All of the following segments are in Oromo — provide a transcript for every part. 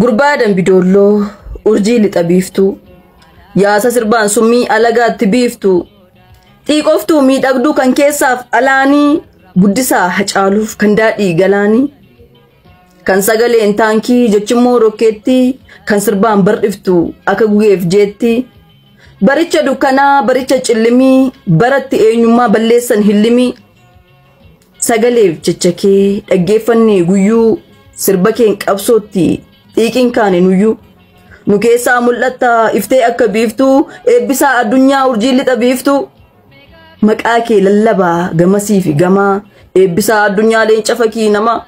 Gurbaa Dambidoolloo urjii lixa biiftuu yaasa sirbaan summii alagaatti biiftuu xiiqoftuu miidhagduu kan keessaaf alaanii guddisaa Hacaaluuf kan daadhii galaanii kan sagaleen taankii jechimmoo rokkeettii kan sirbaan bar'iftu akka gugeef jeetti baricha dukkanaa baricha cillimii baratti eenyummaa balleessan hillimii sagaleef jecha kee dhaggeeffannee guyyuu sirba keen qabsootti xiiqiin kaane nuyyuu nu keessaa mul'atta iftee akka biiftuu eebbisaa addunyaa urjii lixa biiftuu maqaa kee lallabaa gamasii fi gamaa eebbisaa addunyaa leenca fakkii namaa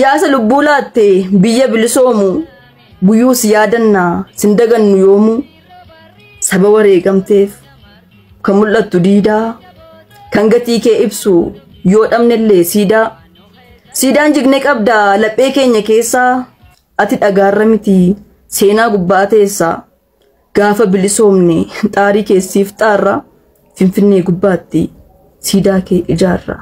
yaasa lubbuu laatte biyya bilisoomu guyyuu si yaadannaa sin dagannu yoomuu saba wareegamteef kan mul'attu diidaa kan gatii kee ibsu yoo dhabnellee siidaa siidaan jigne qabdaa laphee keenya keessaa ati dhagaarra miti seenaa gubbaa teessaa gaafa bilisoomne xaarii keessiif xaarra Finfinnee gubbaatti siidaa kee ijaarra.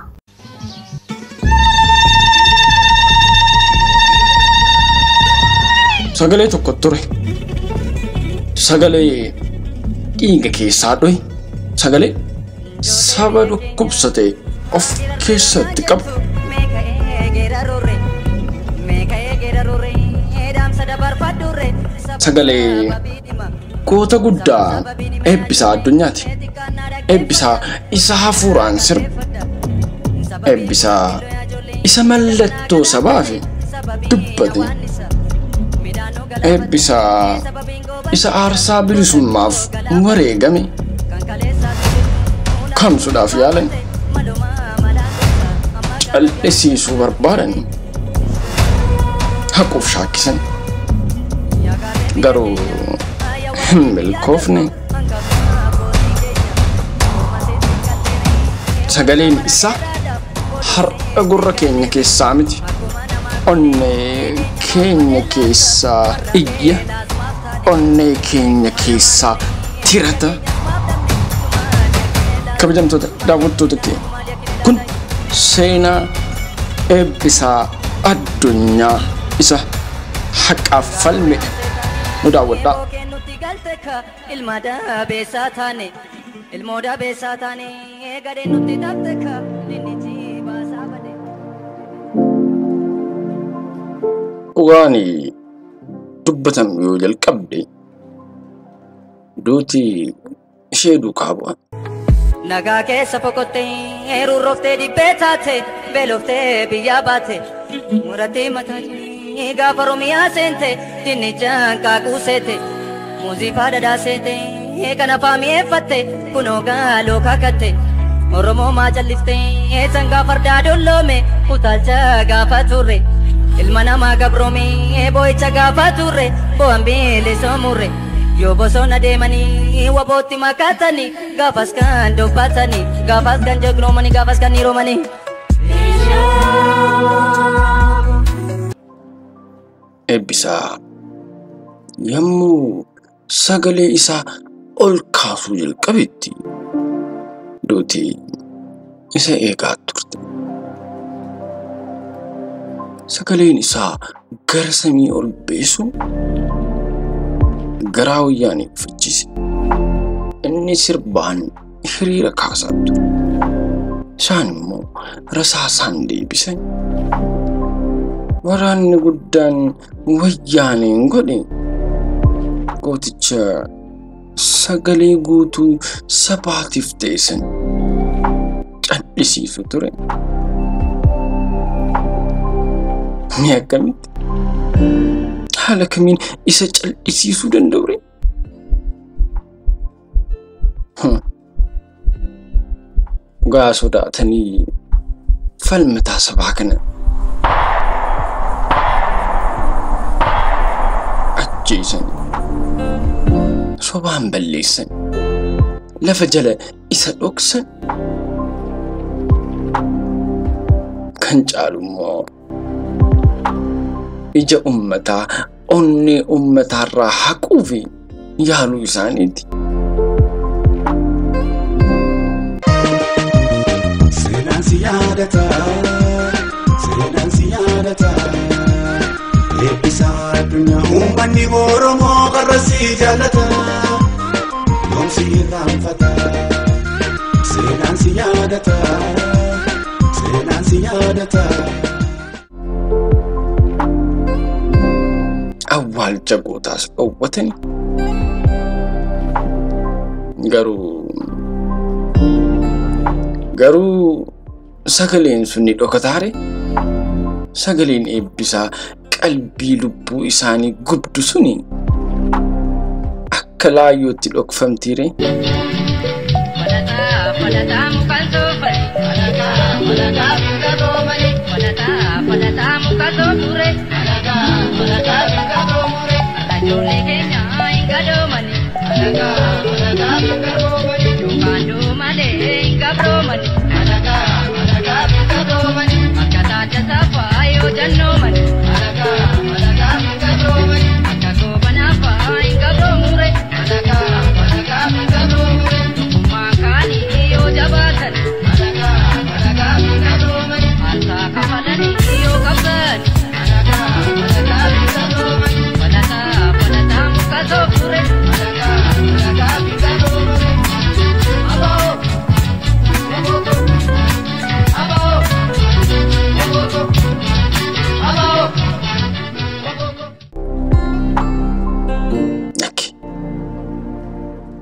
Sagalee tokko ture. Sagalee dhiiga keessaa dhohe. Sagalee saba dhukkubsate of keessatti qabu. Sagalee goota guddaa eebbisaa addunyaati. Eebbisaa isa hafuuraan sirba. Eebbisaa isa mallattoo sabaa fi dubbate. Eebbisaa isa aarsaa bilisummaaf wareegame. Kamsuudhaaf yaalan cal'isiisuu barbaadan haquuf shaakkisan garuu hin milkoofne. Sagaleen isaa har'a gurra keenya keessaa miti, onnee keenya keessaa iyya, onnee keenya keessaa tirata. Kabajamtoota daawwattoota keenya, kun seenaa eebbisaa addunyaa isa haqaaf falme nu daawwadhaa. Dhugaan dubbatan yoo jalqabde duuti ishee duukaa bu'a. Nagaa keessa fokottee rurroftee dhibbee taate beeloftee biyyaa baate murattee mataa gaafa Oromiyaa seente dinnichaan qaaquu seete muuziqaa dhadhaa seete kana faami'eeffatte kunoo gaaloo kaakatte Oromoo maa calliftee sangaa fardaa dolloome utaalcha gaafa turre ilma namaa gabroome boo'icha gaafa turre bo'aan bilisoo yoo bosona deemanii wabootti makatanii gaafas kan dubbatanii gaafas kan jagnoomanii gaafas kan niroomanii. Eebbisaa yommuu sagalee isaa ol kaasuu jalqabetti duuti isa eegaa turte. Sagaleen isaa gara samii ol beesu garaa wayyaanii uffachiise. Inni sirbaan hiriira kaasaa ture. Isaan immoo rasaasaan deebisan. Waraanni guddaan wayyaaniin godhe gooticha sagalee guutuu sabaatiif ta'e san cal'isiisu ture. Ni akkamitti? Haala kamiin isa cal'isiisuu danda'u ree? Dhugaa sodaatanii falmataa sabaa kana ajjeesan, sobaan balleessan, lafa jala isa dhoksan. Kan caalu immoo ija uummataa onnee uummataarraa haquu fi yaaluu isaaniiti. Seenaan si yaadata, seenaan si yaadata, eebbisaa. Addunyaa uummanni Oromoo qarrasii jaalata yoomsi irraanfata seenaan si yaadata seenaan si yaadata. Awwaalcha gootaas dhoowwatani. Garuu sagaleen sun ni dhokataare. Sagaleen eebbisaa qalbii lubbuu isaanii gubdu suni akka laayyootti dhokfamtiire.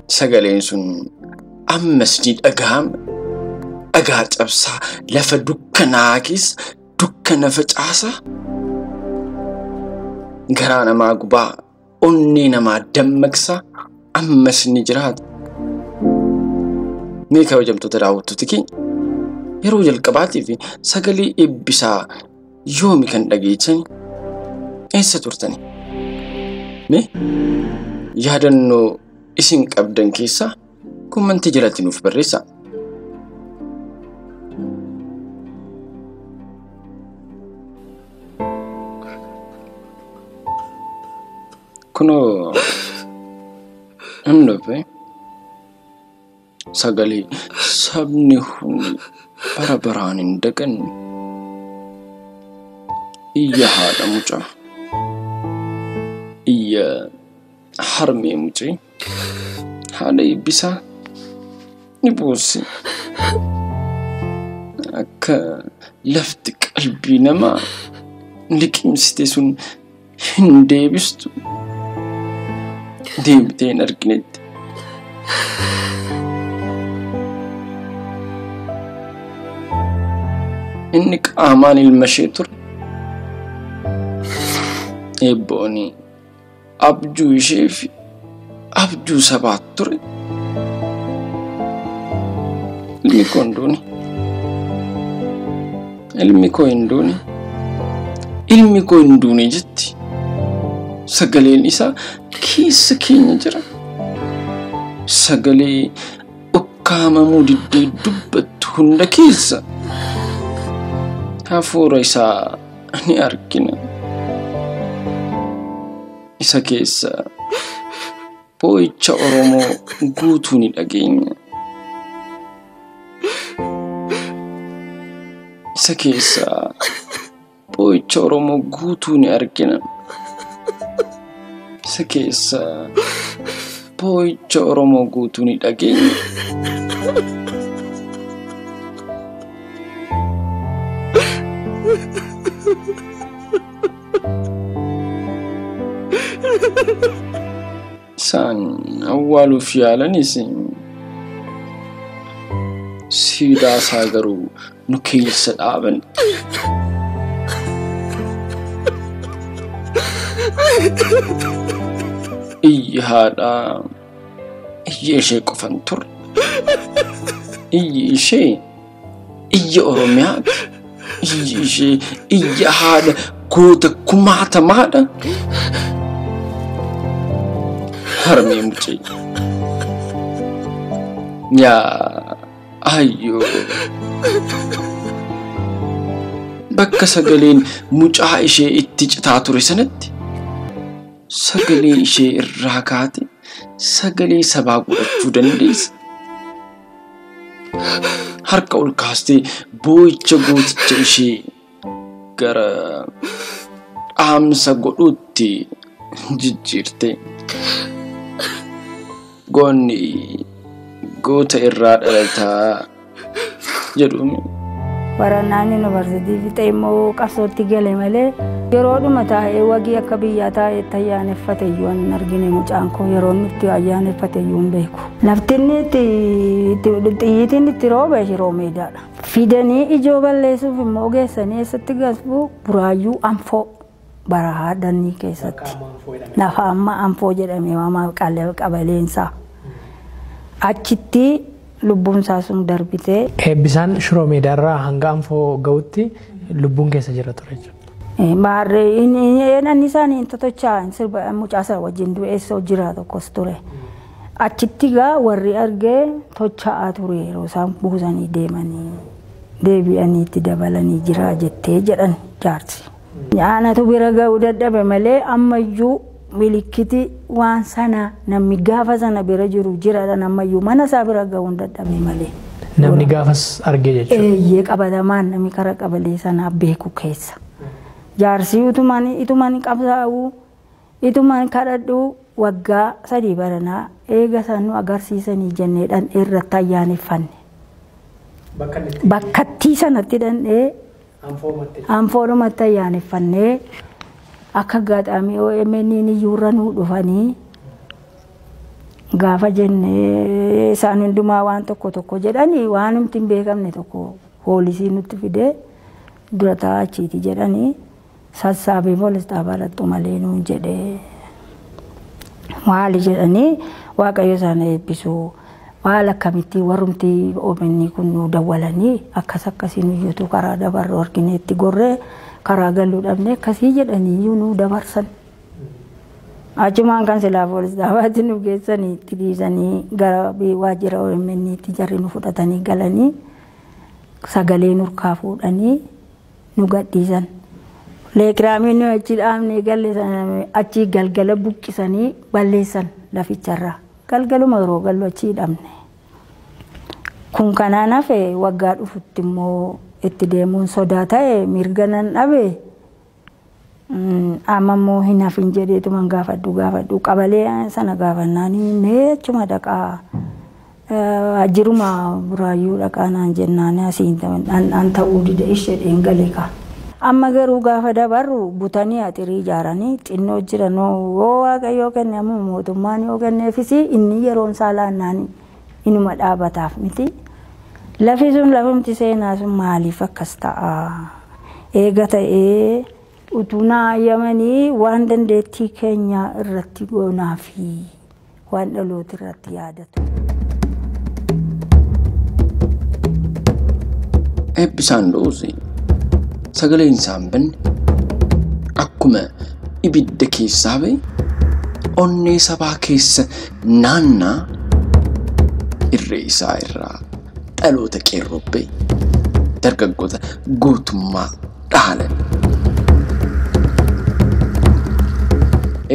Sagaleen sun ammas ni dhagahama. Dhagaa cabsaa lafa dukkanaa keessa dukkana facaasaa. Garaa namaa gubaa onnee namaa dammaqsaa ammas ni jiraata. Mee kabajamtoota daawwattoota keenya yeroo jalqabaatiif sagalee eebbisaa yoomi kan dhageessani? Eessa turtani? Mee yaadannoo isin qabdan keessaa komantii jalatti nuuf barreessaa. Kunoo hin dhufe sagalee sabni hundi bara baraan hin daganne iyya haadha mucaa iyya harmee mucee haadha eebbisaa ni boossi. Akka lafti qalbii namaa liqimsite sun hin deebistu deebitee hin arginetti. Inni qaamaan ilma ishee ture. Eebboon abjuu ishee fi abjuu sabaa ture. Ilmi koo hin duune. Ilmi koo hin duune. Ilmi koo hin duune jetti. Sagaleen isaa keessa keenya jira. Sagalee ukkaamamuu diddee dubbattu hunda keessa hafuura isaa ni argina. Isa keessa boo'icha Oromoo guutuu ni dhageenya. Isa keessa boo'icha Oromoo guutuu ni argina. Isa keessa boo'icha Oromoo guutuu ni dhageenya. Isaan awwaaluuf yaalanis siidaa isaa garuu nu keessa dhaaban. Iyyi haadhaa iyya ishee qofan turre. Iyyi ishee iyya Oromiyaati. Iyyi ishee iyya haadha goota kumaatamaadha. Harmee mucee. Yaa ayyoo. Bakka sagaleen mucaa ishee itti citaa ture sanatti sagalee ishee irraa kaate sagalee sabaa godhachuu dandeessa. Harka ol kaastee boo'icha gooticha ishee gara Dhaamsa godhuutti jijjiirte. Goonni goota irraa dhalataa jedhuun. Barannaan yuunivarsiitii fiixee immoo qabsootti gale malee yeroodhuma taa'ee wagii akka biyyaa taa'ee itti ayyaaneffate iyyuu hin argine mucaan koo yeroo inni itti ayyaaneffate iyyuu hin beeku. Lafti inni itti xiyyiitiin itti roobe yeroo meedaadha. Fidanii ijoo balleessuuf immoo geessanii eessatti gasbu Buraayyuu Anfoo barahaa dannii keessatti. Lafa amma Anfoo jedhamee waamaaf qabaleensaa. Achitti lubbuun isaa sun darbitee. Eebbisaan Shiroo Meedaarraa hanga Anfoo ga'utti lubbuun keessa jira ture jechuudha. Maarree inni isaanii hin tottochaa sirba mucaa sana wajjin du'eessoo jira tokkos ture. Achitti gaa warri argee tochaa'aa ture yeroo isaan buusanii deemanii deebi'anii itti dabalanii jira jettee jedhan jaarsi. Anatu bira ga'uu dadhabe malee ammayyuu milikkiti waan sana namni gaafa sana bira jiru jiraadha ammayyuu mana isaa bira ga'uu dadhabe malee. Namni gaafas argee jechuudha. Eeyyee qabatamaan namni karaa qabalee sanaa beeku keessa. Jaarsi itumaan qabsaa'uu itumaan kadhadhuu waggaa 3 baranaa eega isaan nu agarsiisanii jenneedhaan irratti ayyaaneffanne. Bakkattii sanatti dhandhee Anfoodhumatti ayyaaneffannee akka gaxaamii OMN iyyuurra nuu dhufanii gaafa jennee isaan hundumaa waan tokko tokko jedhanii waan nuti hin beekamne tokko poolisii nutti fidee dura taa'aa achiiti jedhanii sassaabee poolis xaabaadhattu malee nuun jedhee maali jedhanii waaqayyo isaan eebbisuu maal akkamitti warrumti OMN kun nu dawwalanii akkas akkasiin iyyuutu karaa dabarru argineetti gorree karaa galuu dhabne akkasii jedhanii iyyuu nu dabarsan. Achumaan kan silaa poolis dhaabaatti nu geessanii itti dhiisanii gara waajjira OMN'tti jarri nu fudhatanii galanii sagalee nurkaa fuudhanii nu gadhiisan. Leekiraamiin nu achi dhaabnee galle achi galgala buqqisanii balleessan laficharraa. Galgaluma yeroo gallu achi dhabne. Kun kanaan hafe waggaa dhufutti immoo itti deemuun sodaa ta'e mirga nan dhabe. Amma immoo hin hafin jedheetuman gaafadhu qabalee sana gaafannaan mee achuma dhaqaa jiruma Buraayyuu dhaqaa naan jennaan asiin an ta'uu dide ishee gale ka. Amma garuu gaafa dabarru butanii axirii ijaaranii xinnoo jiran yoo waaqayyoo kenne ammoo mootummaan yoo kenneefis inni yeroon isaa laannaan inuma dhaabataaf miti. Lafi sun lafumti seenaa sun maaliif akkas ta'a? Eega ta'ee utuu naa ayyamanii waan dandeettii keenya irratti goonaa fi waan dhaloota irratti yaadatu. Eebbisaan du'uus sagaleen isaa hin banne akkuma ibidda keessaa ba'e onnee sabaa keessa naannaa irree isaa irraa dhaloota qeerroo ba'e dargaggoota gootummaa dhaalan.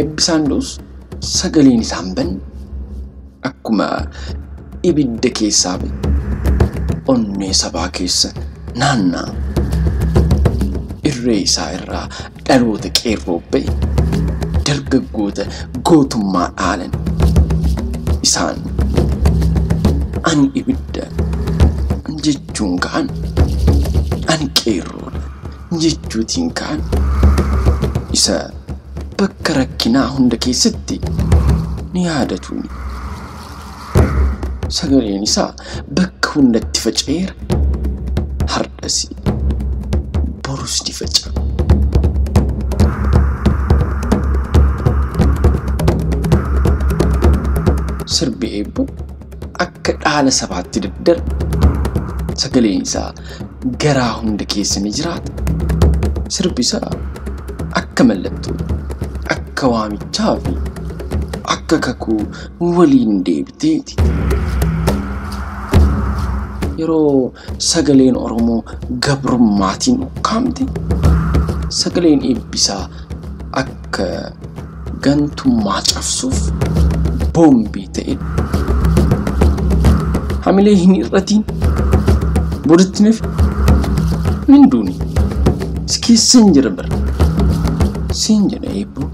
Eebbisaan du'us sagaleen isaa hin banne akkuma ibidda keessaa ba'e onnee sabaa keessa naannaa irree isaa irraa dhaloota qeerroo ba'e dargaggoota gootummaa dhaalan. Isaan ani ibidda jechuun ka'an ani qeerroodha jechuutiin ka'an isa bakka rakkinaa hunda keessatti ni yaadatu. Sagaleen isaa bakka hundatti faca'eera. Hardhas borus ni faca'a. Sirbi eebboo akka dhaala sabaatti daddarba. Sagaleen isaa garaa hunda keessa ni jiraata. Sirbi isaa akka mallattoo, akka waamichaa fi akka kakuu waliin deebiteeti. Yeroo sagaleen Oromoo gabrummaatiin ukkaamte sagaleen eebbisaa akka gantummaa cabsuuf boombii ta'e. Hamilee hin hir'atiin boodatti nafi hin duuni si keessa hin jira bara. Siin jedha eebboo.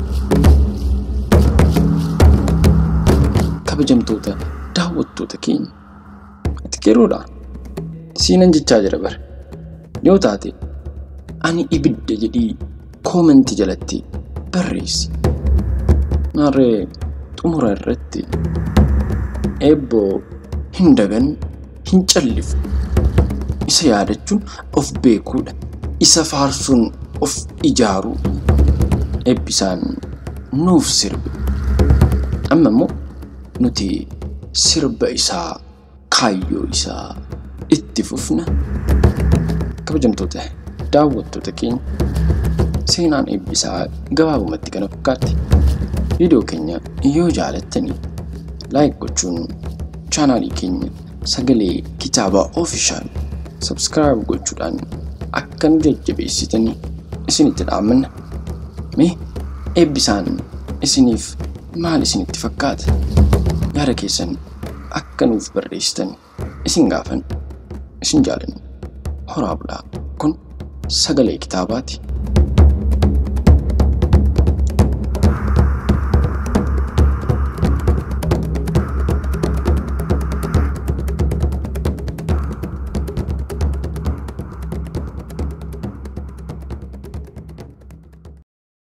Kabajamtoota daawwattoota keenya. Ati qeerroodha. Siinan jechaa jira bara. Yoo taate ani ibidda jedhii koomentii jalatti barreessi. Maarree xumura irratti eebboo hin dagan hin callifu. Isa yaadachuun of beekuudha. Isa faarsuun of ijaaruu. Eebbisaan nuuf sirbe. Amma immoo nuti sirba isaa kaayyoo isaa itti fufna. Kabajamtoota daawwattoota keenya seenaan eebbisaa gabaabumatti kana fakkaatti. Viidiyoo keenya yoo jaalattani like gochuun chaanaalii keenya sagalee kitaabaa official subscribe gochuudhaan akka nu jajjabeessitanii isinitti dhaammanna. Mee eebbisaan isiniif maal isinitti fakkaata? Yaada keessan akka nuuf barreessitan isin gaafan isin jaalanna. Horaa bulaa. Kun sagalee kitaabaati.